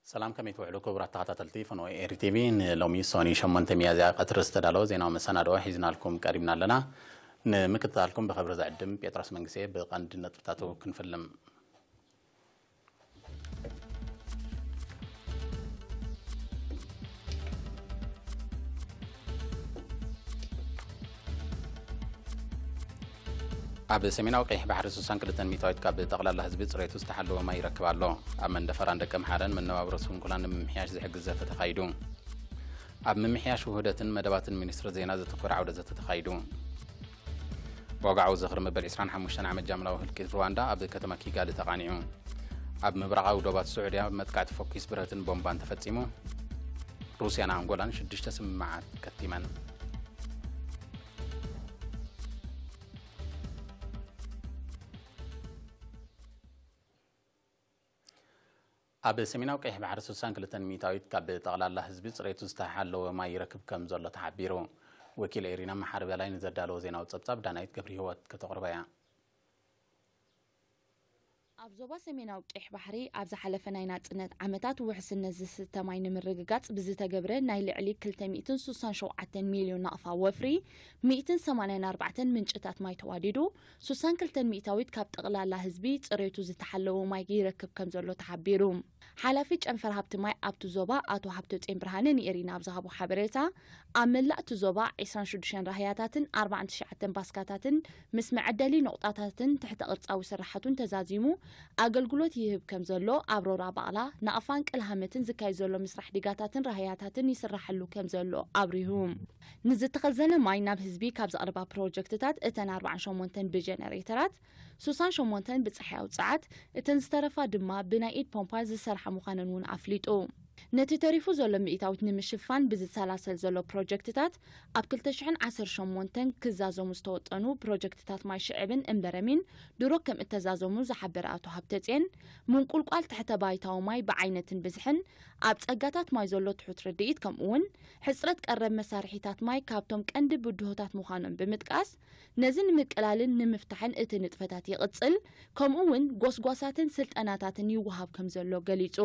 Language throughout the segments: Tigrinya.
ሰላም፣ ከመይ ትውዕሉ ክቡራት ተኸታተልቲ ፍኖ ኤሪ ቲቪ? ንሎሚ ሶኒ ሸሞንተ ሚያዝያ ቀትሪ ዝተዳለወ ዜናዊ መሰናድኦ ሒዝናልኩም ቀሪብና ኣለና። ንምክትታልኩም ብኽብሪ ዝዕድም ጴጥሮስ መንግስቴ። ብቐንዲ ነጥብታቱ ክንፍልም። ኣብ ሰሜናዊ ቀይሕ ባሕሪ ስሳን ክልተን ሚእታዊት ካብ ጠቕላላ ህዝቢ ጽሬቱ ዝተሓለወ ማይ ይረክብ ኣሎ። ኣብ መንደፈራን ደቀምሓረን መነባብሮ ስንኩላን ንምምሕያሽ ዝሕግዝ ዘተ ተኻይዱ። ኣብ ምምሕያሽ ውህደትን መደባትን ሚኒስትሪ ዜና ዘተኮረ ዓውደ ዘተ ተኻይዱ። ብወግዓዊ ዝኽሪ መበል ዕስራን ሓሙሽተን ዓመት ጃምላዊ ህልቂት ሩዋንዳ ኣብ ከተማ ኪጋሊ ተቓኒዑ። ኣብ ምብራቓዊ ዶባት ስዑድያ መጥቃዕቲ ፎኪስ ብረትን ቦምባን ተፈጺሙ። ሩስያን ኣንጎላን ሽዱሽተ ስምምዓት ከቲመን። ኣብ ሰሜናዊ ቀይሕ ባሕሪ ስሳን ክልተን ሚእታዊት ካብ ጠቕላላ ህዝቢ ጽሬቱ ዝተሓለወ ማይ ይረክብ ከም ዘሎ ተሓቢሩ። ወኪል ኤሪና መሓሪ በላይ ንዘዳለዎ ዜናዊ ጸብጻብ ዳናይት ገብረ ህይወት ከተቕርቦ እያ። ኣብ ዞባ ሰሜናዊ ቀይሕ ባሕሪ ኣብ ዝሓለፈ ናይ ናጽነት ዓመታት ውሕስነት ዝስተ ማይ ንምርግጋጽ ብዝተገብረ ናይ ልዕሊ ክልተ ሚእትን ስሳን ሸውዓተን ሚልዮን ናቕፋ ወፍሪ፣ ሚእትን ሰማንያን ኣርባዕተን ምንጭታት ማይ ተዋዲዱ፣ ስሳን ክልተን ሚእታዊት ካብ ጠቕላላ ህዝቢ ጽሬቱ ዝተሓለወ ማይ ይረክብ ከም ዘሎ ተሓቢሩ። ሓላፊ ጨንፈር ሃብቲ ማይ ኣብቲ ዞባ ኣቶ ሃብተጽዮን ብርሃነ ንኤሪና ኣብ ዝሃቦ ሓበሬታ፣ ኣብ መላእ እቲ ዞባ ዕስራን ሽዱሽተን ራህያታትን ኣርባዓን ትሽዓተን ባስካታትን ምስ መዐደሊ ነቑጣታትን ትሕተ ቅርጻዊ ስራሓቱን ተዛዚሙ ኣገልግሎት ይህብ ከም ዘሎ፣ ኣብ ሮራ ባቕላ፣ ናቕፋን ቅልሃመትን ዝካየድ ዘሎ ምስራሕ ዲጋታትን ራህያታትን ይስራሓሉ ከም ዘሎ ኣብሪሁ። ንዝተኸዘነ ማይ ናብ ህዝቢ ካብ ዘቕርባ ፕሮጀክትታት እተን ኣርባዓን ሸሞንተን ብጀነሬተራት፣ ስሳን ሸሞንተን ብጸሓያዊ ጸዓት፣ እተን ዝተረፋ ድማ ብናይ ኢድ ፖምፓ ዝሰርሓ ምዃነን እውን ኣፍሊጡ። ነቲ ተሪፉ ዘሎ ሚእታዊት ንምሽፋን ብዝሰላሰል ዘሎ ፕሮጀክትታት፣ ኣብ ክልተ ሽሕን ዓሰርተ ሸሞንተን ክዛዘሙ ዝተወጠኑ ፕሮጀክትታት ማይ ሽዕብን እምበረሚን ድሮ ከም እተዛዘሙ ዝሓበረ ኣቶ ሃብተጽዮን፣ ምንቁልቋል ትሕተ ባይታዊ ማይ ብዓይነትን ብዝሕን፣ ኣብ ጸጋታት ማይ ዘሎ ትሑት ርድኢት፣ ከምኡ እውን ሕጽረት ቀረብ መሳርሒታት ማይ ካብቶም ቀንዲ ብድሆታት ምዃኖም ብምጥቃስ፣ ነዚ ንምቅላልን ንምፍታሕን እቲ ንጥፈታት ይቕጽል፣ ከምኡ እውን ጎስጓሳትን ስልጠናታትን ይወሃብ ከም ዘሎ ገሊጹ።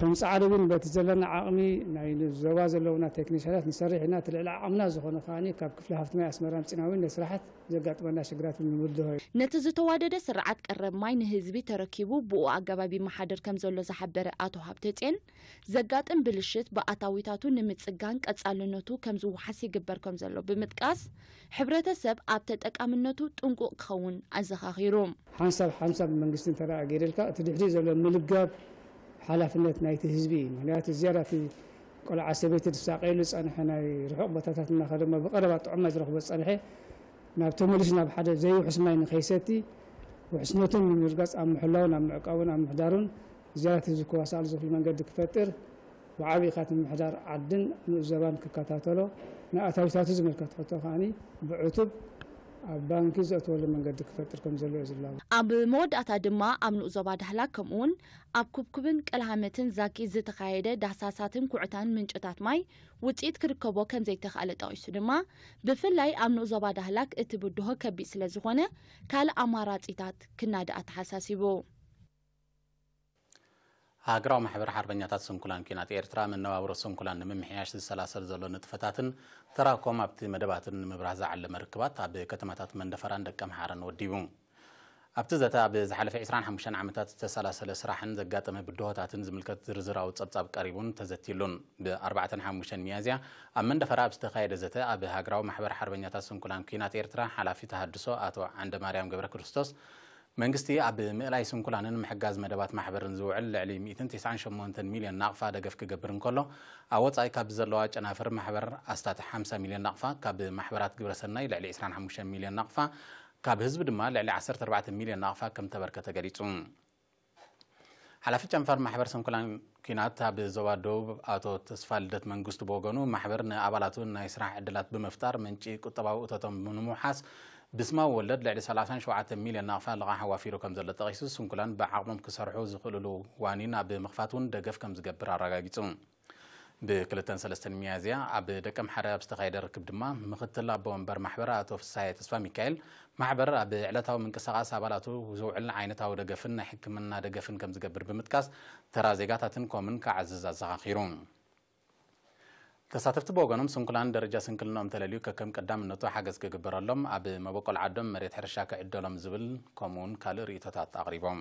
ከም ጻዕሪ እውን በቲ ዘለና ዓቕሚ ናይ ዞባ ዘለውና ቴክኒሻናት ንሰርሕ ኢና። እቲ ልዕሊ ዓቕምና ዝኾነ ከኣ ካብ ክፍሊ ሃፍቲ ማይ ኣስመራ ኣምጺና እውን ነቲ ስራሓት ዘጋጥመና ሽግራት እውን ንምብድሆ እዩ። ነቲ ዝተዋደደ ስርዓት ቀረብ ማይ ንህዝቢ ተረኪቡ ብኡ ኣገባብ ይመሓደር ከም ዘሎ ዝሓበረ ኣቶ ሃብተጽዮን፣ ዘጋጥም ብልሽት ብኣታዊታቱ ንምጽጋን ቀጻልነቱ ከም ዝወሓስ ይግበር ከም ዘሎ ብምጥቃስ፣ ሕብረተሰብ ኣብ ተጠቃምነቱ ጥንቁቕ ክኸውን ኣዘኻኺሩ። ሓንሳብ ሓንሳብ መንግስቲ እንተ ደኣ ገይሩልካ፣ እቲ ድሕሪኡ ዘሎ ምልጋብ ሓላፍነት ናይቲ ህዝቢ እዩ። ምኽንያቱ ዝያዳ እቲ ቆልዓ ሰበይቲ ዝሳቐየሉ ዝጸንሐ፣ ናይ ርሑቕ ቦታታት እናኸደ እሞ ብቐረባ ጥዑም ማይ ዝረኽቦ ዝጸንሐ፣ ናብ ተመሊሱ ናብ ሓደ ዘይውሑስ ማይ ንኸይሰቲ፣ ውሕስነቱ ንምርጋጽ ኣብ ምሕላውን ኣብ ምዕቃቡን ኣብ ምሕዳሩን ዝያዳ ህዝቢ ክዋሳኣሉ ዝኽእል መንገዲ ክፈጥር፣ ብዓቢ ኢኻ እቲ ምምሕዳር ዓድን ንኡስ ዞባን ክከታተሎ፣ ንኣታዊታቱ ዝምልከት ሕቶ ከኣ ብዕቱብ ኣብ ባንኪ ዘእትወሉ መንገዲ ክፈጥር ከም ዘሎ እዩ ዝላቦ። ኣብ መወዳእታ ድማ ኣብ ንኡስ ዞባ ዳህላክ ከምኡውን ኣብ ኩብኩብን ቀልሃመትን ዛኪ ዝተኻየደ ዳህሳሳትን ኩዕታን ምንጭታት ማይ ውጽኢት ክርከቦ ከም ዘይተኻእለ ጠቒሱ ድማ፣ ብፍላይ ኣብ ንኡስ ዞባ ዳህላክ እቲ ብድሆ ከቢድ ስለ ዝኾነ፣ ካልእ ኣማራጺታት ክናዲ ኣተሓሳሲቡ። ሃገራዊ ማሕበር ሓርበኛታት ስንኩላን ኲናት ኤርትራ፣ መነባብሮ ስንኩላን ንምምሕያሽ ዝሰላሰል ዘሎ ንጥፈታትን ተራኮም ኣብቲ መደባትን ንምብራህ ዝዓለመ ርክባት ኣብ ከተማታት መንደፈራን ደቀምሓረን ወዲቡ። ኣብቲ ዘተ፣ ኣብ ዝሓለፈ ዕስራን ሓሙሽተን ዓመታት ዝተሰላሰለ ስራሕን ዘጋጠመ ብድሆታትን ዝምልከት ዝርዝራዊ ጸብጻብ ቀሪቡን ተዘትይሉን። ብ ኣርባዕተን ሓሙሽተን ሚያዝያ ኣብ መንደፈራ ኣብ ዝተኻየደ ዘተ፣ ኣብ ሃገራዊ ማሕበር ሓርበኛታት ስንኩላን ኲናት ኤርትራ ሓላፊ ተሃድሶ ኣቶ ዓንደማርያም ገብረክርስቶስ፣ መንግስቲ ኣብ ምእላይ ስንኩላንን ምሕጋዝ መደባት ማሕበርን ዝውዕል ልዕሊ ሚእትን ተስዓን ሸሞንተን ሚልዮን ናቕፋ ደገፍ ክገብር እንከሎ፣ ኣብ ወጻኢ ካብ ዘለዋ ጨናፍር ማሕበር ኣስታት ሓምሳ ሚልዮን ናቕፋ፣ ካብ ማሕበራት ግብረሰናይ ልዕሊ ዕስራን ሓሙሽተን ሚልዮን ናቕፋ፣ ካብ ህዝቢ ድማ ልዕሊ ዓሰርተ ኣርባዕተ ሚልዮን ናቕፋ ከም ተበርከተ ገሊጹ። ሓላፊ ጨንፈር ማሕበር ስንኩላን ኲናት ኣብ ዞባ ደቡብ ኣቶ ተስፋ ልደት መንግስቱ ብወገኑ፣ ማሕበር ንኣባላቱ ናይ ስራሕ ዕድላት ብምፍጣር ምንጪ ቁጠባዊ እቶቶም ንምውሓስ ብስማዊ ወለድ ልዕሊ ሰላሳን ሸውዓተ ሚልዮን ናቕፋ ልቓሕ ኣዋፊሩ ከም ዘሎ ጠቒሱ፣ ስንኩላን ብዓቕሞም ክሰርሑ ዝኽእልሉ ዋኒን ኣብ ምኽፋት እውን ደገፍ ከም ዝገብር ኣረጋጊጹ። ብክልተን ሰለስተን ሚያዝያ ኣብ ደቀምሓረ ኣብ ዝተኻየደ ርክብ ድማ፣ ምኽትል ኣቦ ወንበር ማሕበር ኣቶ ፍስሃየ ተስፋ ሚካኤል፣ ማሕበር ኣብ ዕለታዊ ምንቅስቓስ ኣባላቱ ዝውዕል ዓይነታዊ ደገፍን ናይ ሕክምና ደገፍን ከም ዝገብር ብምጥቃስ፣ ተራ ዜጋታትን ኮምን ክዓዝዝ ኣዘኻኺሩ። ተሳተፍቲ ብወገኖም፣ ስንኩላን ደረጃ ስንክልንኦም ተለልዩ ከከም ቀዳምነቱ ሓገዝ ክግበረሎም፣ ኣብ መበቆል ዓዶም መሬት ሕርሻ ክዕደሎም ዝብል ከምኡውን ካልእ ርእይቶታት ኣቕሪቦም።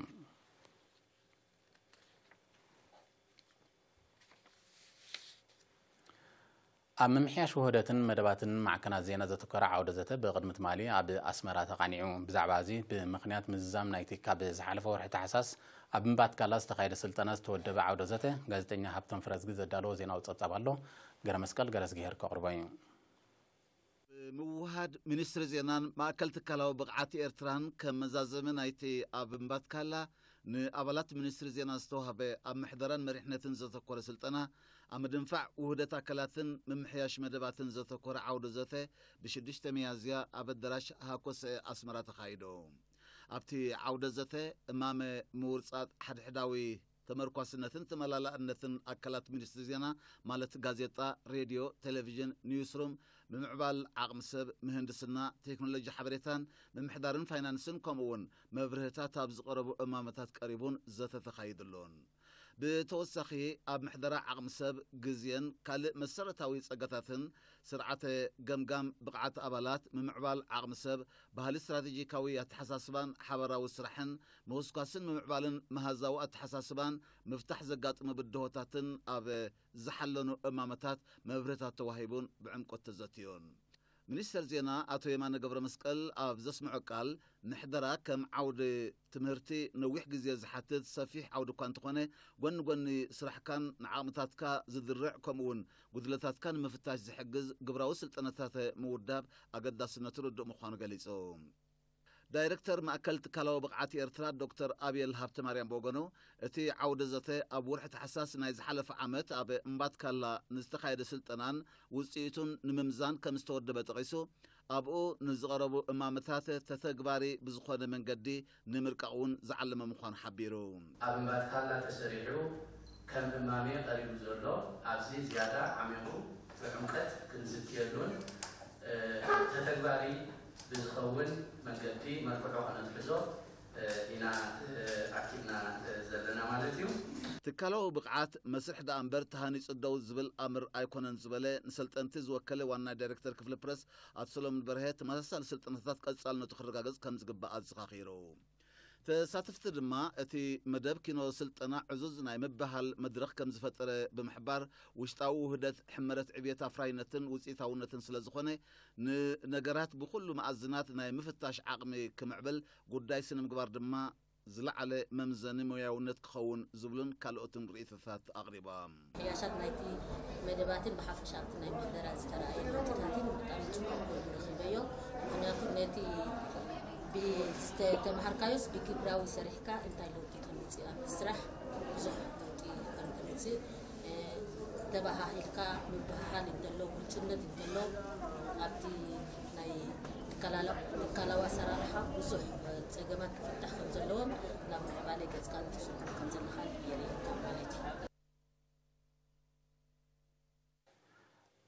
ኣብ ምምሕያሽ ውህደትን መደባትን ማዕከናት ዜና ዘተኮረ ዓውደ ዘተ ብቕድሚ ትማሊ ኣብ ኣስመራ ተቓኒዑ። ብዛዕባ እዚ፣ ብምኽንያት ምዝዛም ናይቲ ካብ ዝሓለፈ ወርሒ ታሕሳስ ኣብ እምባትካላ ዝተኻየደ ስልጠና ዝተወደበ ዓውደ ዘተ፣ ጋዜጠኛ ሃብቶም ፍረዝጊ ዘዳለዎ ዜናዊ ጸብጻብ ኣሎ። ገረ መስቀል ገረዝግሄር ከቕርቦ እዩ። ብምውሃድ ሚኒስትሪ ዜናን ማእከል ትካላዊ ብቕዓት ኤርትራን፣ ከም መዛዘሚ ናይቲ ኣብ እምባትካላ ንኣባላት ሚኒስትሪ ዜና ዝተዋህበ ኣብ ምሕደራን መሪሕነትን ዘተኮረ ስልጠና፣ ኣብ ምድንፋዕ ውህደት ኣካላትን ምምሕያሽ መደባትን ዘተኮረ ዓውደ ዘተ፣ ብሽዱሽተ ሚያዝያ ኣብ ኣዳራሽ ሃኮሰ ኣስመራ ተኻይዱ። ኣብቲ ዓውደ ዘተ፣ እማመ ምውርጻጥ ሓድሕዳዊ ተመርኳስነትን ተመላላእነትን ኣካላት ሚኒስትሪ ዜና፣ ማለት ጋዜጣ፣ ሬድዮ፣ ቴሌቪዥን፣ ኒውስሩም፣ ብምዕባል ዓቕሚ ሰብ፣ ምህንድስና፣ ቴክኖሎጂ ሓበሬታን ምምሕዳርን ፋይናንስን፣ ከምኡ እውን መብርህታት ኣብ ዝቐረቡ እማመታት ቀሪቡን ዘተ ተኻይድሉን። ብተወሳኺ፣ ኣብ ምሕደራ ዓቕሚ ሰብ፣ ግዜን ካልእ መሰረታዊ ጸጋታትን፣ ስርዓተ ገምጋም ብቕዓት ኣባላት፣ ምምዕባል ዓቕሚ ሰብ፣ ባህሊ ስትራቴጂካዊ ኣተሓሳስባን ሓባራዊ ስራሕን፣ ምውስኳስን ምምዕባልን መሃዛዊ ኣተሓሳስባን፣ ምፍታሕ ዘጋጥሙ ብድሆታትን ኣብ ዝሓለኑ እማመታት መብርህታት ተዋሂቡን ብዕምቆት ተዘትዩን። ሚኒስተር ዜና ኣቶ የማነ ገብረ መስቀል ኣብ ዘስምዖ ቃል፣ ምሕደራ ከም ዓውዲ ትምህርቲ ነዊሕ ግዜ ዝሓትት ሰፊሕ ዓውዲ እኳ እንተኾነ፣ ጎኒ ጎኒ ስራሕካን ንዓቕምታትካ ዝድርዕ፣ ከምኡ እውን ጉድለታትካ ንምፍታሽ ዝሕግዝ ግብራዊ ስልጠናታት ምውዳብ ኣገዳስነቱ ርዱእ ምዃኑ ገሊጹ። ዳይረክተር ማእከል ትካላዊ ብቕዓት ኤርትራ ዶክተር ኣብየል ሃብተማርያም ብወገኑ፣ እቲ ዓውደ ዘተ ኣብ ወርሒ ታሕሳስ ናይ ዝሓለፈ ዓመት ኣብ እምባትካላ ንዝተኻየደ ስልጠናን ውጽኢቱን ንምምዛን ከም ዝተወደበ ጠቒሱ፣ ኣብኡ ንዝቐረቡ እማመታት ተተግባሪ ብዝኾነ መንገዲ ንምርቃቕ እውን ዝዓለመ ምዃኑ ሓቢሩ። ኣብ እምባትካላ ተሰሪሑ ከም እማሜ ቀሪቡ ዘሎ፣ ኣብዚ ዝያዳ ዓሚቑ ብዕምቀት ክንዝትየሉን፣ እ፣ ተተግባሪ ብዝኸውን መንገዲ መልክዑ ከነትሕዞ፣ እ፣ ኢና፣ እ፣ ኣኪብና፣ እ፣ ዘለና ማለት እዩ። ትካላዊ ብቕዓት መስርሕ ደኣ እምበር ተሃኒጹ ደው ዝብል ኣምር ኣይኮነን ዝበለ ንሰልጠንቲ ዝወከለ ዋና ዳይሬክተር ክፍሊ ፕረስ ኣቶ ሰሎሞን በርሀ፣ ተመሳሳሊ ስልጠናታት ቀጻልነቱ ክረጋገጽ ከም ዝግባእ ኣዘኻኺሩ። ተሳተፍቲ ድማ እቲ መደብ ኪኖ ስልጠና ዕዙዝ ናይ ምብህሃል መድረኽ ከም ዝፈጠረ ብምሕባር፣ ውሽጣዊ ውህደት ሕመረት ዕብየት ኣፍራይነትን ውጽኢታውነትን ስለ ዝኾነ፣ ንነገራት ብኹሉ መኣዝናት ናይ ምፍታሽ ዓቕሚ ክምዕብል፣ ጉዳይ ስነ ምግባር ድማ ዝለዓለ መምዘኒ ሞያውነት ክኸውን ዝብሉን ካልኦትን ርእይቶታት ኣቕሪቦም። ምምሕያሻት ናይቲ መደባትን ብሓፈሻ ኣብቲ ናይ ምሕደራ ዝተራእየ ለውጥታትን ብጣዕሚ ጽቡቕ ኮይኑ ረኺበዮ። ምኽንያቱ ነቲ ብዝተተምሃርካዮስ ብግብራዊ ሰሪሕካ እንታይ ለውጢ ከምጽእ ኣብቲ ስራሕ ብዙሕ ለውጢ ከም ከምጽእ፣ እ፣ ተበሃሂልካ ምብህሃል እንተሎ፣ ግልጽነት እንተሎ፣ ኣብቲ ናይ ትካላላ-፣ ትካላዊ ኣሰራርሓ ብዙሕ፣ እ፣ ጸገማት ክፍታሕ ከም ዘለዎም ናብ ምዕባለ ገጽካ ትስጉም ከም ዘለኻ የርእየካ ማለት እዩ።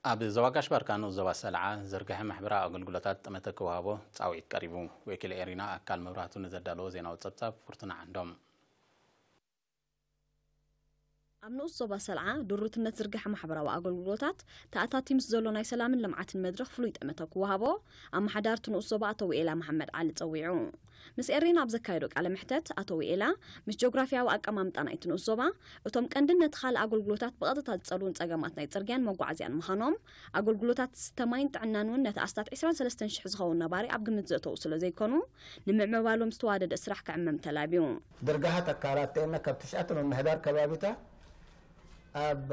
ኣብ ዞባ ጋሽ ባርካ ንኡስ ዞባ ሰልዓ ዝርግሐ ማሕበራዊ ኣገልግሎታት ጠመተ ክወሃቦ ጻውዒት ቀሪቡ። ወኪል ኤሪና ኣካል መብራህቱ ንዘዳለዎ ዜናዊ ጸብጻብ ፍርቱና ዓንዶም። ኣብ ንኡስ ዞባ ሰልዓ ድሩትነት ዝርግሐ ማሕበራዊ ኣገልግሎታት ተኣታቲ ምስ ዘሎ ናይ ሰላምን ልምዓትን መድረኽ ፍሉይ ጠመተ ክወሃቦ ኣመሓዳርቲ ንኡስ ዞባ ኣቶ ውኤላ መሓመድ ዓሊ ጸዊዑ። ምስ ኤሪና ኣብ ዘካየዶ ቃለ መሕተት ኣቶ ውኤላ፣ ምስ ጂኦግራፊያዊ ኣቀማምጣ ናይቲ ንኡስ ዞባ፣ እቶም ቀንዲ ነቲ ካልእ ኣገልግሎታት ብቐጥታ ዝጸልዉን ጸገማት ናይ ጽርግያን መጓዓዝያን ምዃኖም፣ ኣገልግሎታት ዝስተ ማይን ጥዕናን እውን ነቲ ኣስታት ዕስራን ሰለስተን ሽሕ ዝኸውን ነባሪ ኣብ ግምት ዘእተዉ ስለ ዘይኮኑ፣ ንምዕምባሎም ዝተዋደደ ስራሕ ክዕመም ተላብዩ። ዝርግሐ ትካላት ተኤመ ካብ ትሽዓተ ምምሕዳር ከባቢታት ኣብ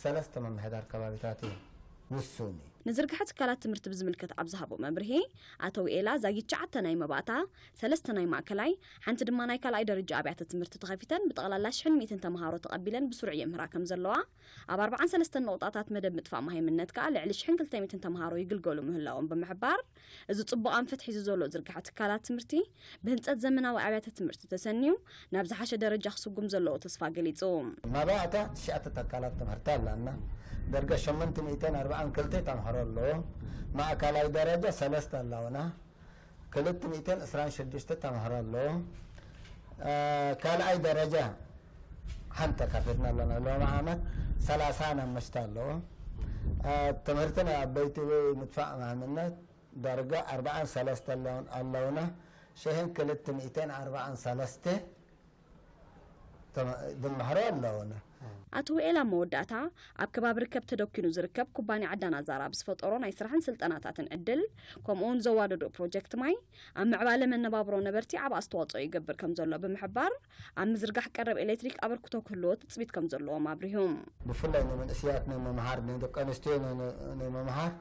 ሰለስተ ምምሕዳር ከባቢታት እዩ ውሱን እዩ። ንዝርግሐ ትካላት ትምህርቲ ብዝምልከት ኣብ ዝሃቦ መብርሂ፣ ኣቶ ውኤላ ዛጊት ትሽዓተ ናይ መባእታ፣ ሰለስተ ናይ ማእከላይ፣ ሓንቲ ድማ ናይ ካልኣይ ደረጃ ኣብያተ ትምህርቲ ተኸፊተን ብጠቕላላ ሽሕን ሚእትን ተምሃሮ ተቐቢለን ብስሩዕ የምህራ ከም ዘለዋ፣ ኣብ ኣርብዓን ሰለስተን ነቑጣታት መደብ ምጥፋእ መሃይምነት ከኣ ልዕሊ ሽሕን ክልተ ሚእትን ተምሃሮ ይግልገሉ ምህላዎም ብምሕባር፣ እዚ ጽቡቕ ኣንፈት ሒዙ ዘሎ ዝርግሐ ትካላት ትምህርቲ ብህንጸት ዘመናዊ ኣብያተ ትምህርቲ ተሰንዩ ናብ ዝሓሸ ደረጃ ክስጉም ዘለዎ ተስፋ ገሊጹ። መባእታ ትሽዓተ ትካላት ትምህርቲ ኣለና። ደርገ ሸሞንተ ሚእትን ኣርባዓን ክልተ ተምሃሮ ኣለዎ። ማእከላይ ደረጃ ሰለስተ ኣለውና። ክልተ ሚእትን ዕስራን ሽዱሽተ ተምሃሮ ኣለዎ። እ፣ ካልኣይ ደረጃ ሓንቲ ከፊትና ኣለና። ሎሚ ዓመት ሰላሳን ሓሙሽተ ኣለዎ። እ፣ ትምህርቲ ናይ ዓበይቲ ወይ ምጥፋእ መሃምነት ዳርጋ ኣርባዓን ሰለስተ ኣለውን-፣ ኣለውና። ሽሕን ክልተ ሚእትን ኣርባዓን ሰለስተ ተመ-፣ ዝምሃሩ ኣለውና። ኣቶ ውኤላ መወዳእታ፣ ኣብ ከባቢ ርከብ ተደኪኑ ዝርከብ ኩባንያ ዓዳና ዛራ ብዝፈጠሮ ናይ ስራሕን ስልጠናታትን ዕድል፣ ከምኡውን ዘዋደዶ ፕሮጀክት ማይ፣ ኣብ ምዕባለ መነባብሮ ነበርቲ ዓቢ ኣስተዋጽኦ ይገብር ከም ዘሎ ብምሕባር፣ ኣብ ምዝርጋሕ ቀረብ ኤሌክትሪክ ኣበርክቶ ክህልዎ ትጽቢት ከም ዘለዎም ኣብሪሁ። ብፍላይ ንመንእሰያት ናይ ምምሃር፣ ንደቂ ኣንስትዮ ናይ፣ ናይ ምምሃር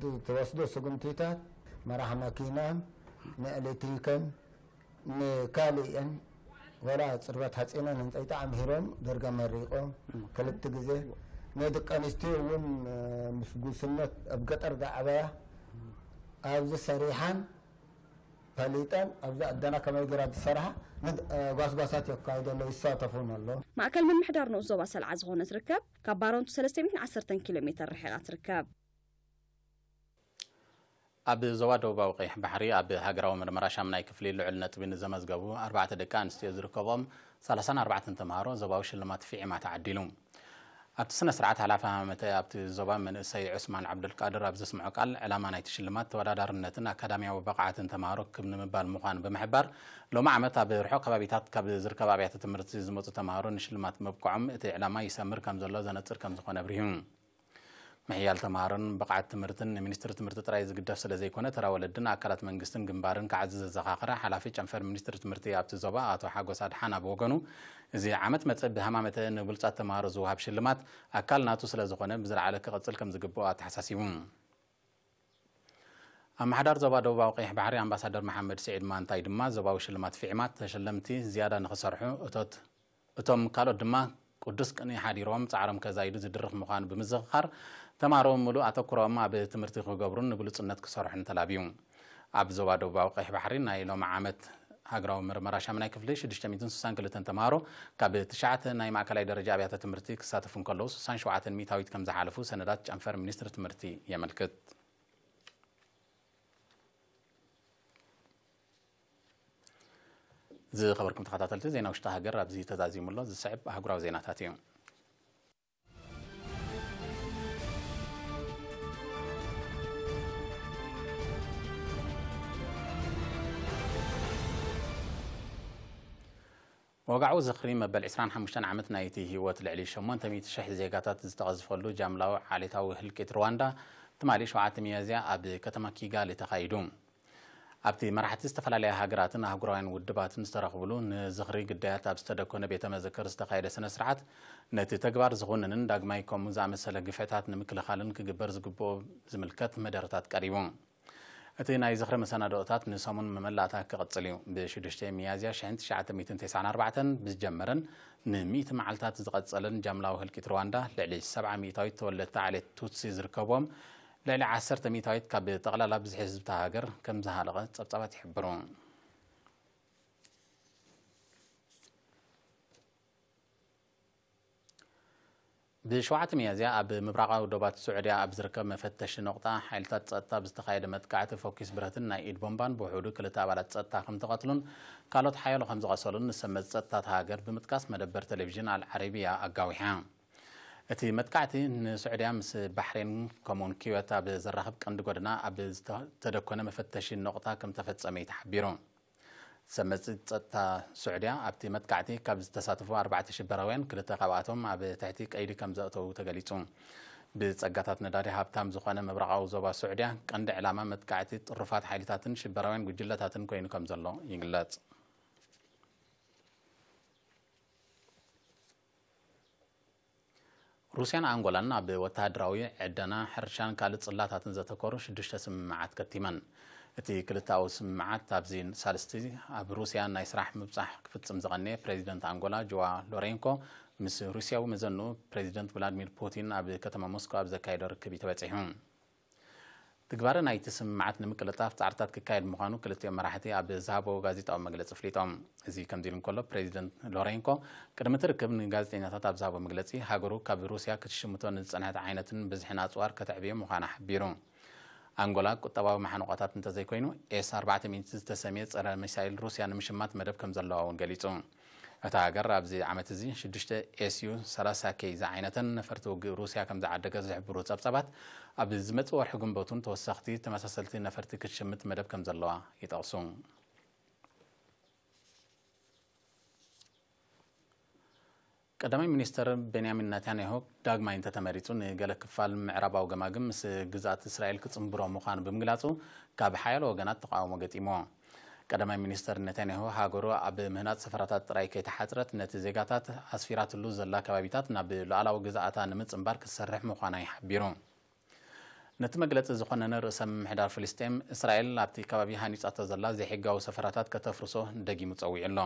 ዝወስዶ ስጉምቲታት፣ መራሕ መኪናን ንኤሌክትሪክን ንካልእን፣ ወላ ጽርበት ሓጺንን ህንጸይታ ኣምሂሮም ደርጋ መሪቖም። ክልተ ግዜ ንደቂ ኣንስትዮ እውን፣ እ፣ ምስ ጉስነት ኣብ ገጠር ዝዓበያ ኣብዚ ሰሪሓን ፈሊጠን ኣብዚ ኣደና ከመይ ገይራ ዝሰርሓ ንድ-፣ እ፣ ጓስጓሳት የካይዶ ኣሎ፣ ይሳተፉን ኣሎ። ማእከል ምምሕዳር ንኡስ ዞባ ሰልዓ ዝኾነት ርከብ ካብ ባረንቱ ሰለስተ ሚእትን ዓሰርተን ኪሎ ሜተር ርሒቓ ትርከብ። ኣብ ዞባ ደቡባዊ ቀይሕ ባሕሪ ኣብ ሃገራዊ ምርመራ ሻምናይ ክፍሊ ልዑል ነጥቢ ንዘመዝገቡ ኣርባዕተ ደቂ ኣንስትዮ ዝርከቦም ሰላሳን ኣርባዕተን ተምሃሮ ዞባዊ ሽልማት ፊዒማ ተዓዲሉ። ኣብቲ ስነ ስርዓት ሓላፊ ሃመተ ኣብቲ ዞባ መንእሰይ ዑስማን ዓብዱልቃድር ኣብ ዘስምዖ ቃል፣ ዕላማ ናይቲ ሽልማት ተወዳዳርነትን ኣካዳሚያዊ ብቕዓትን ተምሃሮ ክብ ንምባል ምዃኑ ብምሕባር፣ ሎሚ ዓመት ኣብ ርሑቕ ከባቢታት ካብ ዝርከባ ኣብያተ ትምህርቲ ዝመጹ ተምሃሮ ንሽልማት ምብቅዖም እቲ ዕላማ ይሰምር ከም ዘሎ ዘነጽር ከም ዝኾነ ኣብሪሁ። ምሕያል ተምሃሮን ብቕዓት ትምህርትን ንሚኒስትሪ ትምህርቲ ጥራይ ዝግደፍ ስለ ዘይኮነ፣ ተራ ወለድን ኣካላት መንግስትን ግንባርን ክዓዝዝ ዘዘኻኸረ ሓላፊ ጨንፈር ሚኒስትሪ ትምህርቲ ኣብቲ ዞባ ኣቶ ሓጎስ ኣድሓና ብወገኑ፣ እዚ ዓመት መጸ ብሃማመተ ንብሉጻት ተምሃሮ ዝወሃብ ሽልማት ኣካል ናቱ ስለ ዝኾነ ብዝለዓለ ክቕጽል ከም ዝግብኦ ኣተሓሳሲቡ። ኣመሓዳር ዞባ ደቡባዊ ቀይሕ ባሕሪ ኣምባሳደር መሓመድ ስዒድ ማንታይ ድማ ዞባዊ ሽልማት ፊዕማት ተሸለምቲ ዝያዳ ንኽሰርሑ እቶት እቶም ካልኦት ድማ ቅዱስ ቅንኢ ሓዲሮም ጻዕሮም ከዛይዱ ዝድርኽ ምዃኑ ብምዝኽኻር፣ ተማሃሮ ምሉእ ኣተኩሮኦም ኣብ ትምህርቲ ክገብሩን ንብሉጽነት ክሰርሑን ተላብዩ። ኣብ ዞባ ደቡባዊ ቀይሕ ባሕሪ ናይ ሎሚ ዓመት ሃገራዊ ምርመራ ሻምናይ ክፍሊ ሽዱሽተ ሚእትን ስሳን ክልተን ተማሃሮ ካብ ትሽዓተ ናይ ማእከላይ ደረጃ ኣብያተ ትምህርቲ ክሳተፉ እንከለዉ፣ ስሳን ሸውዓተን ሚእታዊት ከም ዝሓለፉ ሰነዳት ጨንፈር ሚኒስትሪ ትምህርቲ የመልክት። ዝኸበርኩም ተኸታተልቲ፣ ዜና ውሽጢ ሃገር ኣብዚ ተዛዚሙ ኣሎ። ዝስዕብ ኣህጉራዊ ዜናታት እዩ። ወግዓዊ ዝኽሪ መበል ዕስራን ሓሙሽተን ዓመት ናይቲ ህይወት ልዕሊ ሸሞንተ ሚእቲ ሽሕ ዜጋታት ዝተቐዝፈሉ ጃምላዊ ዓሌታዊ ህልቂት ሩዋንዳ ትማሊ ሸውዓተ ሚያዝያ ኣብ ከተማ ኪጋሊ ተኻይዱ። ኣብቲ መራሕቲ ዝተፈላለያ ሃገራትን ኣህጉራውያን ውድባትን ዝተረኽብሉ ንዝኽሪ ግዳያት ኣብ ዝተደኮነ ቤተ መዘክር ዝተኻየደ ስነ ስርዓት፣ ነቲ ተግባር ዝኹንንን ዳግማይ ከምኡ ዝኣመሰለ ግፍዕታት ንምክልኻልን ክግበር ዝግብኦ ዝምልከት መደረታት ቀሪቡ። እቲ ናይ ዝኽሪ መሰናድኦታት ንሰሙን መመላእታ ክቕጽል እዩ። ብሽዱሽተ ሚያዝያ ሽሕን ትሽዓተ ሚእትን ተስዓን ኣርባዕተን ብዝጀመረን ንሚእቲ መዓልታት ዝቐጸለን ጃምላዊ ህልቂት ሩዋንዳ፣ ልዕሊ ሰብዓ ሚእታዊት ተወለድቲ ዓሌት ቱትሲ ዝርከብዎም ልዕሊ ዓሰርተ ሚእታዊት ካብ ጠቕላላ ብዝሒ ህዝቢ እታ ሃገር ከም ዝሃለቐ ጸብጻባት ይሕብሩ። ብሸውዓተ ሚያዝያ ኣብ ምብራቓዊ ዶባት ስዑድያ ኣብ ዝርከብ መፈተሺ ነቑጣ ሓይልታት ጸጥታ ብዝተኻየደ መጥቃዕቲ፣ ፈኲስ ብረትን ናይ ኢድ ቦምባን ብውሑዱ ክልተ ኣባላት ጸጥታ ከም ተቐትሉን ካልኦት ሓያሎ ከም ዝቐሰሉን ንሰመዚ ጸጥታ እታ ሃገር ብምጥቃስ መደበር ቴሌቪዥን ኣል ዓረቢያ ኣጋዊሓ። እቲ መጥቃዕቲ ንስዑድያ ምስ ባሕሬን ከምኡውን ኩዌት ኣብ ዘራኽብ ቀንዲ ጎደና ኣብ ዝተደኮነ መፈተሺ ነቑጣ ከም ተፈጸመ እዩ ተሓቢሩ። ሰመዚ ጸጥታ ስዑድያ ኣብቲ መጥቃዕቲ ካብ ዝተሳተፉ ኣርባዕተ ሽበራውያን፣ ክልተ ካብኣቶም ኣብ ትሕቲ ቀይዲ ከም ዘእተዉ ተገሊጹ። ብጸጋታት ነዳዲ ሃብታም ዝኾነ ምብራቓዊ ዞባ ስዑድያ ቀንዲ ዕላማ መጥቃዕቲ ጥሩፋት ሓይልታትን ሽበራውያን ጉጅለታትን ኮይኑ ከም ዘሎ ይግለጽ። ሩስያን ኣንጎላን ኣብ ወተሃደራዊ፣ ዕደና፣ ሕርሻን ካልእ ጽላታትን ዘተኮሩ ሽዱሽተ ስምምዓት ከቲመን። እቲ ክልተኣዊ ስምምዓት ኣብዚ ሳልስቲ ኣብ ሩስያ ናይ ስራሕ ምብጻሕ ክፍጽም ዝቐነየ ፕሬዚደንት ኣንጎላ ጆዋ ሎሬንኮ ምስ ሩስያዊ መዘንኡ ፕሬዚደንት ቭላድሚር ፑቲን ኣብ ከተማ ሞስኮ ኣብ ዘካየዶ ርክብ እዩ ተበጺሑ። ትግባረ ናይቲ ስምምዓት ንምቅልጣፍ ጻዕርታት ክካየድ ምዃኑ ክልቲኦም መራሕቲ ኣብ ዝሃቦ ጋዜጣዊ መግለጺ ኣፍሊጦም። እዚ ከምዚ ኢሉ እንከሎ፣ ፕሬዚደንት ሎሬንኮ ቅድሚ እቲ ርክብ ንጋዜጠኛታት ኣብ ዝሃቦ መግለጺ፣ ሃገሩ ካብ ሩስያ ክትሽምቶ ንዝጸንሐት ዓይነትን ብዝሕን ኣጽዋር ከተዕብዮ ምዃና ሓቢሩ። ኣንጎላ ቁጠባዊ መሓንቆታት እንተዘይኮይኑ፣ ኤስ ኣርባዕተ ሚእቲ ዝተሰምየ ጸረ ሚሳይል ሩስያ ንምሽማት መደብ ከም ዘለዋ እውን ገሊጹ። እታ ሃገር ኣብዚ ዓመት እዚ ሽዱሽተ ኤስዩ ሰላሳ ኬ ዝዓይነተን ነፈርቲ ውግእ ሩስያ ከም ዝዓደገት ዝሕብሩ ጸብጻባት፣ ኣብ ዝመጽእ ወርሒ ግንቦት እውን ተወሰኽቲ ተመሳሰልቲ ነፈርቲ ክትሽምት መደብ ከም ዘለዋ ይጠቕሱ። ቀዳማይ ሚኒስተር ቤንያሚን ነታንያሁ ዳግማይ እንተተመሪጹ፣ ንገለ ክፋል ምዕራባዊ ገማግም ምስ ግዝኣት እስራኤል ክጽንብሮ ምዃኑ ብምግላጹ፣ ካብ ሓያሎ ወገናት ተቓውሞ ገጢምዎ። ቀዳማይ ሚኒስተር ነታንያሁ፣ ሃገሩ ኣብ ምህናጽ ሰፈራታት ጥራይ ከይተሓጽረት፣ ነቲ ዜጋታት ኣስፊራትሉ ዘላ ከባቢታት ናብ ሉዓላዊ ግዝኣታ ንምጽንባር ክትሰርሕ ምዃና እዩ ሓቢሩ። ነቲ መግለጺ ዝኾነነ ርእሰ ምምሕዳር ፍልስጤም፣ እስራኤል ኣብቲ ከባቢ ሃኒጻቶ ዘላ ዘይሕጋዊ ሰፈራታት ከተፍርሶ ደጊሙ ጸዊዑ ኣሎ።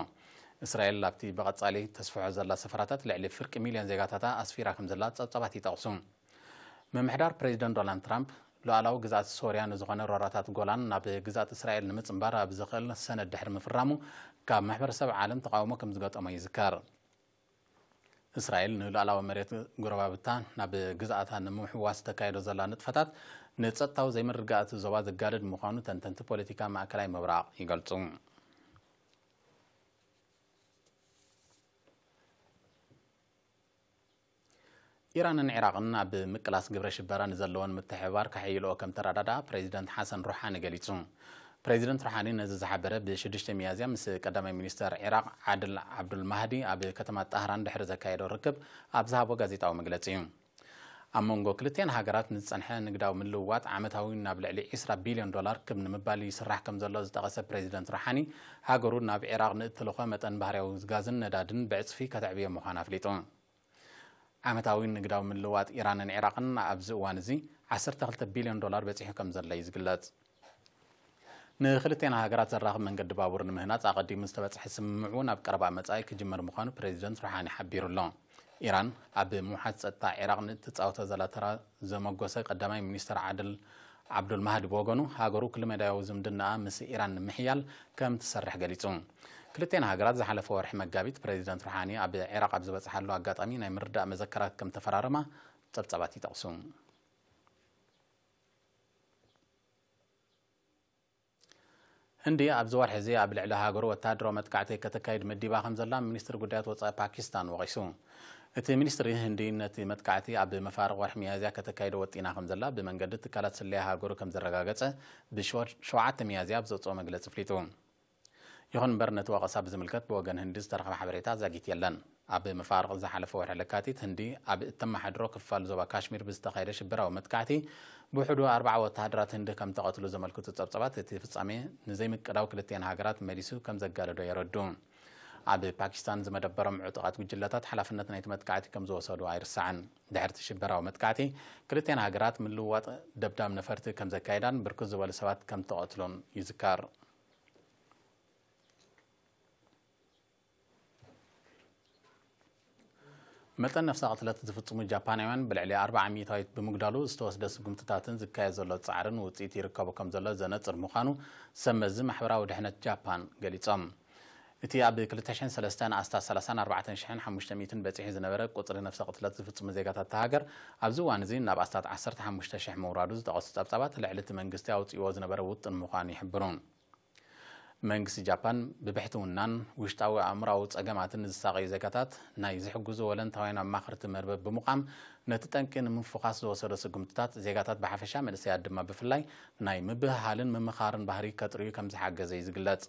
እስራኤል ኣብቲ ብቐጻሊ ተስፍሖ ዘላ ሰፈራታት ልዕሊ ፍርቂ ሚልዮን ዜጋታታ ኣስፊራ ከም ዘላ ጸብጻባት ይጠቕሱ። ምምሕዳር ፕሬዚደንት ዶናልድ ትራምፕ፣ ሉዓላዊ ግዝኣት ሶርያ ንዝኾነ ሮራታት ጎላን ናብ ግዝኣት እስራኤል ንምጽንባር ኣብ ዝኽእል ሰነድ ድሕሪ ምፍራሙ፣ ካብ ማሕበረሰብ ዓለም ተቓውሞ ከም ዝገጠሞ ይዝከር። እስራኤል ንሉዓላዊ መሬት ጎረባብታ ናብ ግዝኣታ ንምሕዋስ ተካይዶ ዘላ ንጥፈታት፣ ንጸጥታዊ ዘይምርግጋእ እቲ ዞባ ዘጋድድ ምዃኑ ተንተንቲ ፖለቲካ ማእከላይ ምብራቕ ይገልጹ። ኢራንን ዒራቕን ኣብ ምቅላስ ግብረ ሽበራ ንዘለወን ምትሕብባር ከሐይልኦ ከም ተረዳድኣ ፕሬዚደንት ሓሰን ሩሓኒ ገሊጹ። ፕሬዚደንት ሩሓኒ ነዚ ዝሓበረ ብ ሽዱሽተ ሚያዝያ ምስ ቀዳማይ ሚኒስተር ዒራቕ ዓድል ዓብዱል ማህዲ ኣብ ከተማ ጣህራን ድሕሪ ዘካየዶ ርክብ ኣብ ዝሃቦ ጋዜጣዊ መግለጺ እዩ። ኣብ መንጎ ክልቲኣን ሃገራት ንዝጸንሐ ንግዳዊ ምልውዋጥ ዓመታዊ ናብ ልዕሊ ዕስራ ቢልዮን ዶላር ክብ ንምባል ይስራሕ ከም ዘሎ ዝጠቐሰ ፕሬዚደንት ሩሓኒ፣ ሃገሩ ናብ ዒራቕ ንእትልኾ መጠን ባህርያዊ ጋዝን ነዳድን ብዕጽፊ ከተዕብዮ ምዃና ኣፍሊጡ። ዓመታዊ ንግዳዊ ምልውዋጥ ኢራንን ዒራቕን ኣብዚ እዋን እዚ ዓሰርተ ክልተ ቢልዮን ዶላር በጺሑ ከም ዘሎ እዩ ዝግለጽ። ንክልቴና ሃገራት ዘራኽብ መንገዲ ባቡር ንምህናጽ ኣቐዲሙ ዝተበጽሐ ስምምዕ እውን ኣብ ቀረባ መጻኢ ክጅመር ምዃኑ ፕሬዚደንት ሩሓኒ ሓቢሩ ኣሎ። ኢራን ኣብ ምውሓስ ጸጥታ ዒራቕ ንእትጻወቶ ዘላ ተራ ዘመጎሰ ቀዳማይ ሚኒስተር ዓድል ዓብዱል ማህዲ ብወገኑ፣ ሃገሩ ኩለመዳያዊ ዝምድናኣ ምስ ኢራን ንምሕያል ከም ትሰርሕ ገሊጹ። ክልቴና ሃገራት ዝሓለፈ ወርሒ መጋቢት ፕሬዚደንት ሩሓኒ ኣብ ዒራቕ ኣብ ዝበጽሓሉ ኣጋጣሚ ናይ ምርዳእ መዘከራት ከም ተፈራረማ ጸብጻባት ይጠቕሱ። ህንዲ ኣብዚ ወርሒ እዚ ኣብ ልዕሊ ሃገሩ ወተሃደራዊ መጥቃዕቲ ከተካይድ መዲባ ከም ዘላ ሚኒስትሪ ጉዳያት ወጻኢ ፓኪስታን ወቒሱ። እቲ ሚኒስትሪ፣ ህንዲ ነቲ መጥቃዕቲ ኣብ መፋርቕ ወርሒ ሚያዝያ ከተካይዶ ወጢና ከም ዘላ ብመንገዲ ትካላት ስለያ ሃገሩ ከም ዘረጋገጸ ብሸውዓተ ሚያዝያ ኣብ ዘውጽኦ መግለጺ ኣፍሊጡ። ይኹን እምበር፣ ነቲ ወቐሳ ብዝምልከት ብወገን ህንዲ ዝተረኽበ ሓበሬታ ዛጊት የለን። ኣብ መፋርቕ ዝሓለፈ ወርሒ ለካቲት፣ ህንዲ ኣብ እተመሓድሮ ክፋል ዞባ ካሽሚር ብዝተኻየደ ሽበራዊ መጥቃዕቲ ብውሕዱ ኣርባዓ ወተሃደራት ህንዲ ከም ተቐትሉ ዘመልክቱ ጸብጻባት፣ እቲ ፍጻሜ ንዘይምቅዳው ክልቲኤን ሃገራት መሊሱ ከም ዘጋደዶ የረድኡ። ኣብ ፓኪስታን ዝመደበሮም ዕጡቓት ጉጅለታት ሓላፍነት ናይቲ መጥቃዕቲ ከም ዝወሰዱ ኣይርሳዕን። ድሕርቲ ሽበራዊ መጥቃዕቲ፣ ክልቲኤን ሃገራት ምልውዋጥ ደብዳብ ነፈርቲ ከም ዘካየዳን ብርክት ዝበሉ ሰባት ከም ተቐትሉን ይዝከር። መጠን ነፍሰ ቅትለት ዝፍጽሙ ጃፓናውያን ብልዕሊ ኣርባዓ ሚእታዊት ብምጉዳሉ፣ ዝተወስደ ስጉምትታትን ዝካየድ ዘሎ ጻዕርን ውጽኢት ይርከቦ ከም ዘሎ ዘነጽር ምዃኑ ሰብ መዚ ማሕበራዊ ድሕነት ጃፓን ገሊጾም። እቲ ኣብ ክልተ ሽሕን ሰለስተን ኣስታት ሰላሳን ኣርባዕተን ሽሕን ሓሙሽተ ሚእትን በጺሑ ዝነበረ ቁጽሪ ነፍሰ ቅትለት ዝፍጽሙ ዜጋታት እታ ሃገር፣ ኣብዚ እዋን እዚ ናብ ኣስታት ዓሰርተ ሓሙሽተ ሽሕ ምውራዱ ዝጠቐሱ ጸብጻባት፣ ልዕሊ እቲ መንግስቲ ኣውጺእዎ ዝነበረ ውጥን ምዃኑ ይሕብሩ። መንግስቲ ጃፓን ብብሕትውናን ውሽጣዊ ኣእምሮኣዊ ጸገማትን ንዝሳቐዩ ዜጋታት ናይ ዝሕግዙ ወለንታውያን ኣማኸርቲ መርበብ ብምቋም፣ ነቲ ጠንቂ ንምፍዃስ ዝወሰዶ ስጉምትታት፣ ዜጋታት ብሓፈሻ መንእሰያት ድማ ብፍላይ ናይ ምብህሃልን ምምኻርን ባህሪ ከጥርዩ ከም ዝሓገዘ እዩ ዝግለጽ።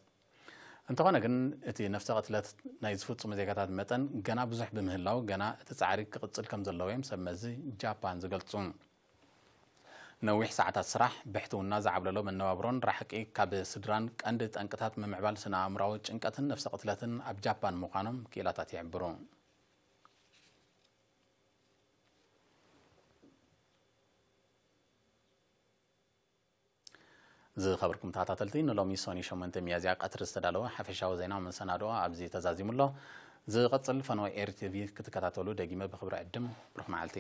እንተኾነ ግን፣ እቲ ነፍሰ ቅትለት ናይ ዝፍጽሙ ዜጋታት መጠን ገና ብዙሕ ብምህላው፣ ገና እቲ ጻዕሪ ክቕጽል ከም ዘለዎ እዮም ሰብ መዚ ጃፓን ዝገልጹ። ነዊሕ ሰዓታት ስራሕ፣ ብሕትውና ዝዓብለሎ መነባብሮን ራሕቂ ካብ ስድራን ቀንዲ ጠንቅታት ምምዕባል ስነ ኣእምሮኣዊ ጭንቀትን ነፍሰ ቅትለትን ኣብ ጃፓን ምዃኖም ክኢላታት ይሕብሩ። ዝኸበርኩም ተኸታተልቲ፣ ንሎሚ ሰኑይ ሸሞንተ ሚያዝያ ቀትሪ ዝተዳለወ ሓፈሻዊ ዜና መሰናድኦ ኣብዚ ተዛዚሙ ኣሎ። ዝቐጽል ፈነወ ኤሪ ቲቪ ክትከታተሉ ደጊመ ብኽብሪ ዕድም። ብሩኽ መዓልቲ።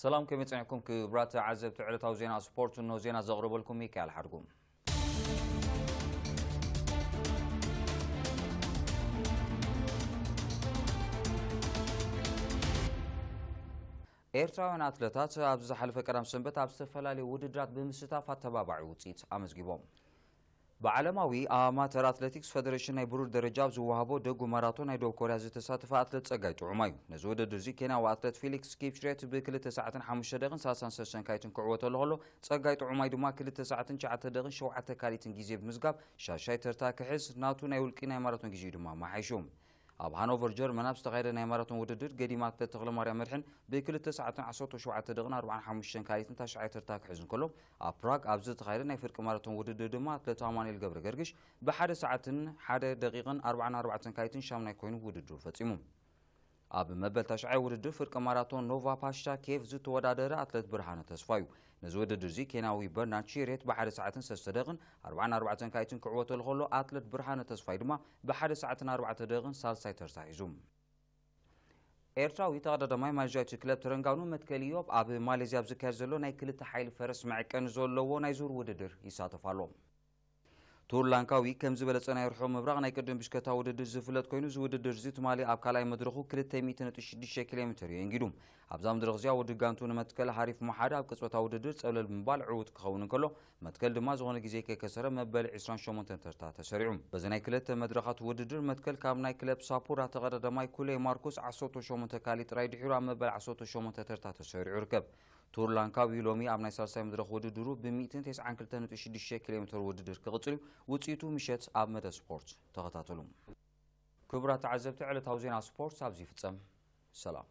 ሰላም፣ ከመይ ጸኒሕኩም ክቡራት ተዓዘብቲ ዕለታዊ ዜና ስፖርት? እንሆ ዜና ዘቕርበልኩም ሚካኤል ሓድጉ። ኤርትራውያን ኣትለታት ኣብ ዝሓለፈ ቀዳም ሰንበት ኣብ ዝተፈላለዩ ውድድራት ብምስታፍ ኣተባባዒ ውፅኢት ኣመዝጊቦም። ብዓለማዊ ኣማተር ኣትሌቲክስ ፈደሬሽን ናይ ብሩር ደረጃ ኣብ ዝወሃቦ ደጉ ማራቶን ናይ ደቡብ ኮርያ ዝተሳተፈ ኣትሌት ጸጋይ ጥዑማይ እዩ። ነዚ ውድድር እዚ ኬንያዊ ኣትሌት ፊሊክስ ኪፕችሬት ብክልተ ሰዓትን ሓሙሽተ ደቂቕን ሰላሳን ሰለስተን ካሊትን ክዕወተሉ ከሎ፣ ጸጋይ ጥዑማይ ድማ ክልተ ሰዓትን ትሽዓተ ደቂቕን ሸውዓተ ካሊትን ግዜ ብምዝጋብ ሻሻይ ተርታ ክሕዝ፣ ናቱ ናይ ውልቂ ናይ ማራቶን ግዜኡ ድማ ኣመሓይሹ። ኣብ ሃኖቨር ጀርመን ኣብ ዝተኻየደ ናይ ማራቶን ውድድር ገዲም ኣትሌት ተኽለማርያም መድሕን ብክልተ ሰዓትን ዓሰርተ ሸውዓተ ደቂቕን ኣርባዓን ሓሙሽተን ካሊትን ታሽዓይ ተርታ ክሕዝ እንከሎ፣ ኣብ ፕራግ ኣብ ዝተኻየደ ናይ ፍርቂ ማራቶን ውድድር ድማ ኣትሌት ኣማኑኤል ገብረ ገርግሽ ብሓደ ሰዓትን ሓደ ደቂቕን ኣርባዓን ኣርባዕተን ካሊትን ሻምናይ ኮይኑ ውድድሩ ፈጺሙ። ኣብ መበል ታሽዓይ ውድድር ፍርቂ ማራቶን ኖቫ ፓሽታ ኬቭ ዝተወዳደረ ኣትሌት ብርሃነ ተስፋ እዩ። ነዚ ውድድር እዚ ኬንያዊ በርናርድ ሺሬት ብሓደ ሰዓትን ሰለስተ ደቂቕን ኣርባዓን ኣርባዕተን ካሊትን ክዕወተሉ ከሎ፣ ኣትሌት ብርሃነ ተስፋይ ድማ ብሓደ ሰዓትን ኣርባዕተ ደቂቕን ሳልሳይ ተርታ ሒዙ። ኤርትራዊ ተቐዳዳማይ ማሌዥያዊ ክለብ ተረንጋኑ መትከል ኢዮብ ኣብ ማሌዝያ ኣብ ዝካየድ ዘሎ ናይ ክልተ ሓይሊ ፈረስ መዐቀኒ ዘለዎ ናይ ዙር ውድድር ይሳተፍ ኣሎ። ቱር ላንካዊ ከም ዝበለጸ ናይ ርሑቕ ምብራቕ ናይ ቅድም ብሽከታ ውድድር ዝፍለጥ ኮይኑ፣ እዚ ውድድር እዚ ትማሊ ኣብ ካልኣይ መድረኹ ክልተ ሚእቲ ነጥቢ ሽዱሽተ ኪሎ ሜትር እዩ የንጊዱ። ኣብዛ መድረኽ እዚኣ ውድብ ጋንቱ ንመትከል ሃሪፍ መሓደ ኣብ ቅጽበታዊ ውድድር ጸብለል ብምባል ዕዉት ክኸውን እንከሎ፣ መትከል ድማ ዝኾነ ግዜ ከይከሰረ መበል ዒስራን ሸሞንተን ተርታ ተሰሪዑ። በዚ ናይ ክልተ መድረኻት ውድድር መትከል ካብ ናይ ክለብ ሳፑራ ተቐዳዳማይ ኩሌ ማርኩስ ዓሰርተ ሸሞንተ ካሊ ጥራይ ድሒሩ ኣብ መበል ዓሰርተ ሸሞንተ ተርታ ተሰሪዑ ይርከብ። ቱር ላንካዊ ሎሚ ኣብ ናይ ሳልሳይ መድረኽ ውድድሩ ብ ሚእትን ተስዓን ክልተን ነጥቢ ሽዱሽተ ኪሎ ሜትር ውድድር ክቕጽል እዩ። ውጽኢቱ ምሸት ኣብ መደብ ስፖርት ተኸታተሉ። ክቡራት ተዓዘብቲ፣ ዕለታዊ ዜና ስፖርት ኣብዚ ይፍጸም። ሰላም።